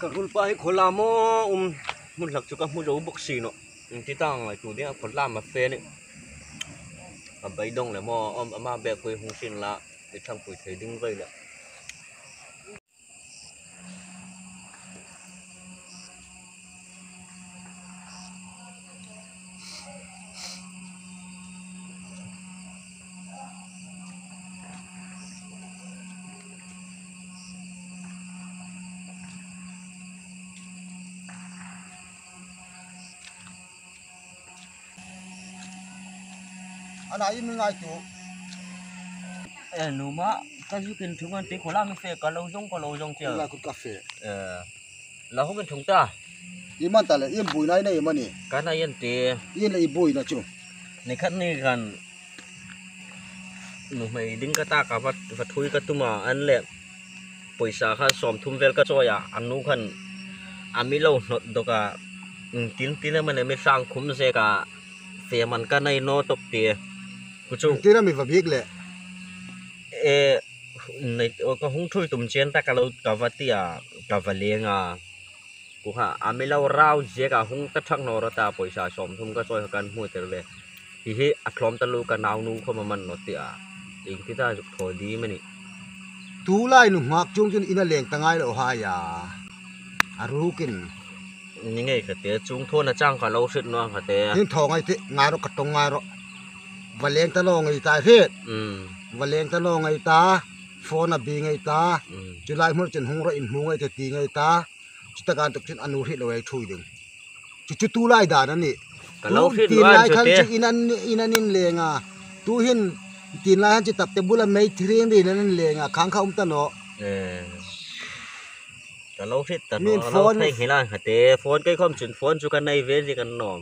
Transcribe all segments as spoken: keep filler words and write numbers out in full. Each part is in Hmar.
Ka ruolpa hi khawlam a um, hmun hlak chu ka hmu zo bawk si nawh. Ieng ti ta ngai tu ding a, khawlam a fe ni. Ka beidong le maw, am, ama bek khui hung sin la, i thangpui thei ding vei le. Ana i mi ngai tu. E, numa, ka zuk inthung an ti khawlam a fe, ka lo zong, ka lo zong tia. La kut ka fe. E, la hung inthung ta. I man ta le, i buoina nei am a ni? Ka nei an ti. I le i buoina chu. Ni khat ni khan nuhmei ding ka ta ka va, va thui ka tum a, an le. Pawisa kha sawmthum vel ka chawi a, a nu khan a mi lo hnawt dawk a, tin tin am a ni, mi sang khum zek a, fe man ka nei naw tawp ti. Ku chu. Tin am i va bik le. E, nei, ka hung thui tum chen ta ka lo ka va ti a, ka va leng a. Ku kha, a mi lo rau zek a hung ta thak naw rawh ta, pawisa sawmthum ka chawi kha kan hmu tir le. Hi hi a tlawm taluo ka naunu khawm a man naw ti a. Ieng ti ta zuk thaw ding am a ni. Tu lai nunghak chung chun in a leng ta ngai lo hai a. A rukin. Ni ngei ka ti, chuong thaw na chang ka lo hriet naw ka ti. Hin thaw ngai ti, ngai rawh ka tawng ngai rawh. Va leng ta naw ngei ta hriet. Mm. Va leng ta naw ngei ta. Phone a bik ngei ta. Mm. Chu lai hmun chun hung rawh, in hmu ngei ta ti ngei ta. Chu taka inthawk chun a nu hriet lo ei thui ding. Chu chu tu lai dan a nih. Ka lo hriet naw chu te. Tin lai khan chu in an, in an inleng a. Tu hin tin lai khan chu tapte bula mei thiring ri nan inleng a. Khang kha um ta naw. E. Ka lo hriet ta naw. Min phone. Lo thei hi lai ka ti. Phone kei khawm chun phone chu ka nei ve zing a nuom.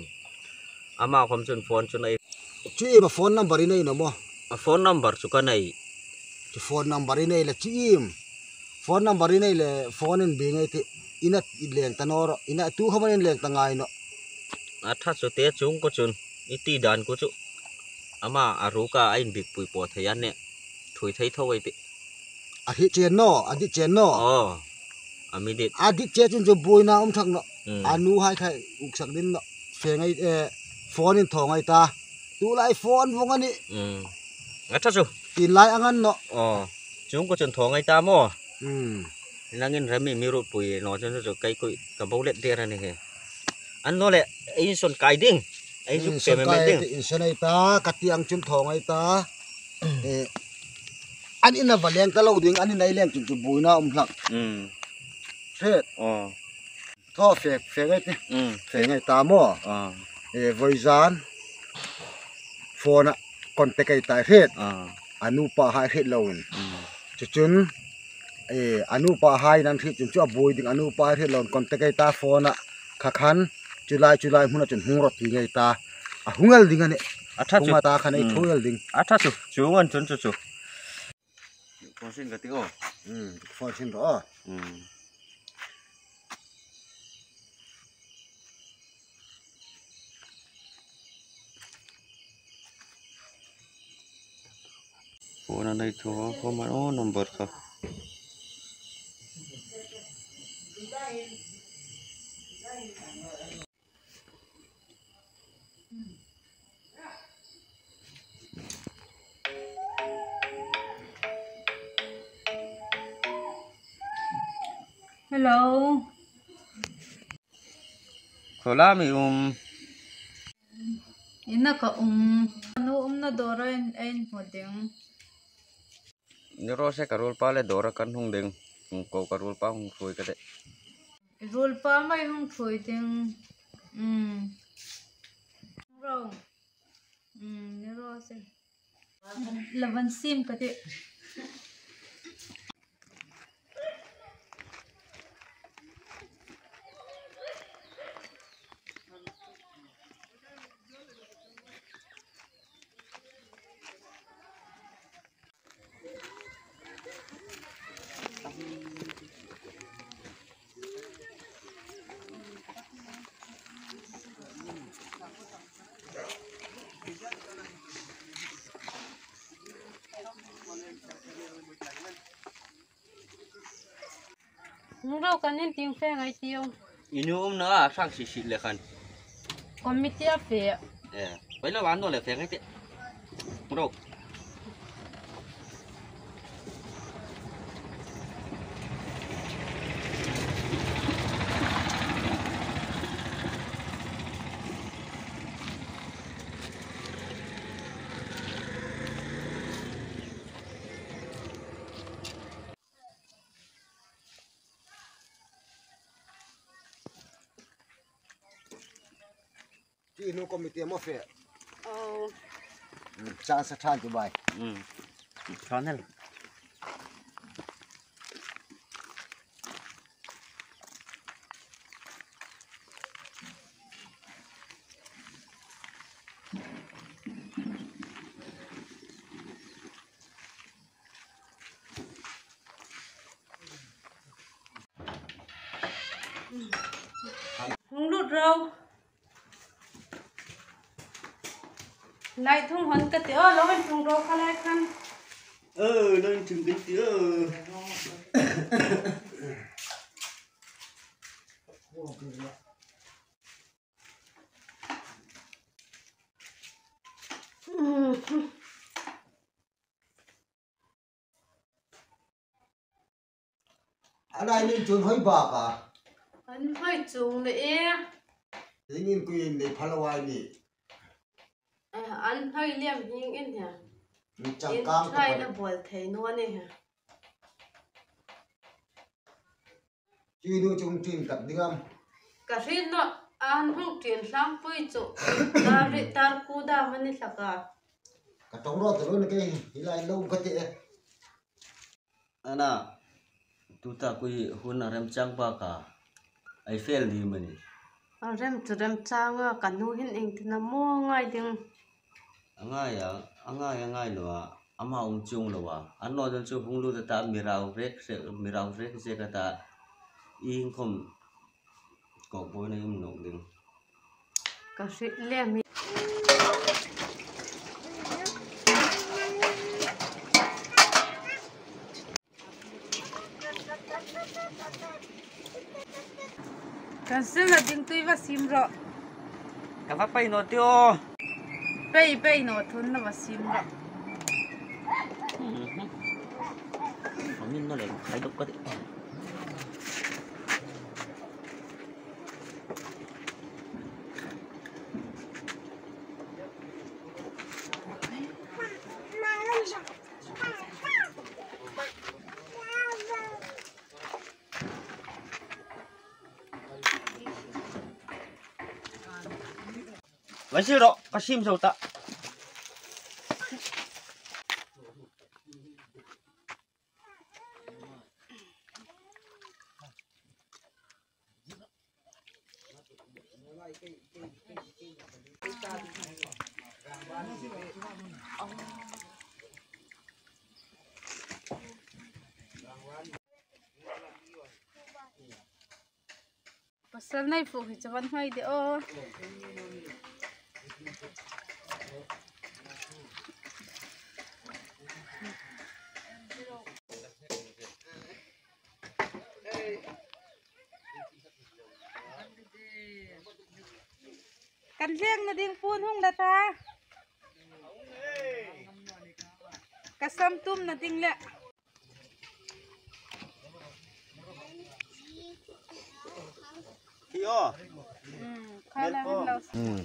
Ama khawm chun phone chu nei. Chu iem a phone number i nei naw maw? A phone number chu ka nei. Chu phone number i nei le chu iem? Phone number i nei le phone in bik ngei ti. In a leng ta naw rawh. In a tu khawm in leng ta ngai naw. A ṭha chu te, chuong kha chun. I ti dan kha chu. Ama a ruka a inbikpui po thei a nih. Thui thei tho ei ti. A hriet chen naw, a dit chen naw. Aw. A mi dit. A dit che chun chu buoina um thak naw. Mm. A nu hai khai uksak ding naw. Fe ngei, e, phone in thaw ngei ta. Tu lai phone vawng a nih. Mm. A ṭha chu. Tin lai a ngan naw. Aw. Chuong kha chun thaw ngei ta maw. Mm. Nangin remi mi ruotpui naw chun chu kei kha ka bo let der a ni hi. An naw le, ei insawn kai ding. Ei zuk fe me me ding. Insawn kai ding, insawn ei ta, ka ti ang chun thaw ngei ta. E, an in a va leng ta lo ding, an in a leng chun chu buoina um hlak. Mm. Hriet. Aw. Thaw fe, fe ngei ti. Mm. Fe ngei ta maw. Aw. E, vawizan. Phone a contact ei ta hriet. Aw. A nupa hai hriet loin. Mm. Chu chun, e, a nupa hai an hriet chun chu a buoi ding, a nupa hai hriet loin contact ei ta phone a. Kha khan, chu lai, chu lai hmuna chun hung rawh ti ngei ta. A hung el ding a nih. A ṭha chu. Hung a ta khan ei thaw el ding. A ṭha chu. Chuong ang chun chu chu. Phone sin ka ti aw. Mm, phone sin rawh. Mm. Phone a nei thaw khawm a, aw, number kha. Hello. Khaw la am i um? Ina ka um. Nu umna dawra ei hmu ding. Ni raw se, ka ruolpa le dawra kan hung ding. Hung ko, ka ruolpa hung ṭhuoi ka tih. Ruolpa mei hung ṭhuoi ding. Um. Ro. Um, ni raw se. La van siem ka tih. Hung ro, kan in tieng fe ngai ti o. I nu umna a sang si si le khan. Committee a fe. Eh, pai lo an no le fe ngai ti. Hung ro. Ti nu committee mo fe. Oh. Hmm, chance a than ti bai. Hmm. Than hel. Hung lut ro. Lai thung hon ka ti o, lo in thung ro kha lai khan. Ơ, lo in thung ka ti o. Ana in chun hoi ba ka. An hoi chung le e. Ringin kui in le phalawai ni. Eh, an hoi liam hing in he. Changkang in try ka na bol thei naw ni he. Ti nu chung tin tak ding am. Ka hriet naw, an hung tin hlangpui chu. Tar ri tar ku da mani hlaka. Ka tong ro ta lo na ke, hi lai lo ka te. Ana, tuta kui hun a remchang ba ka. Ai fel ni mani. A rem chu remchang a, ka nu hin ieng tina mo ngai ding. A ngai a, a ngai a ngai lo a, ama um chung lo a. An no don chu hung lut ta mi rau rek se, mi rau rek se ka ta. Ieng khom kok bo na um nok ding. Ka hriet lem hi. Kan silna ding tui va sim ro. Ka va pei naw ti o. Pei, pei naw thun na va sim ro. Mhm. Amin no le khai dok ka ti. Vai siro, ka sim zo ta. Pasal nei fu hi chawan hoi de o. Kan lengna ding puon hung la ta. Ka sam tumna ding le. Iyo. Hmm, khala hin lo. Hmm.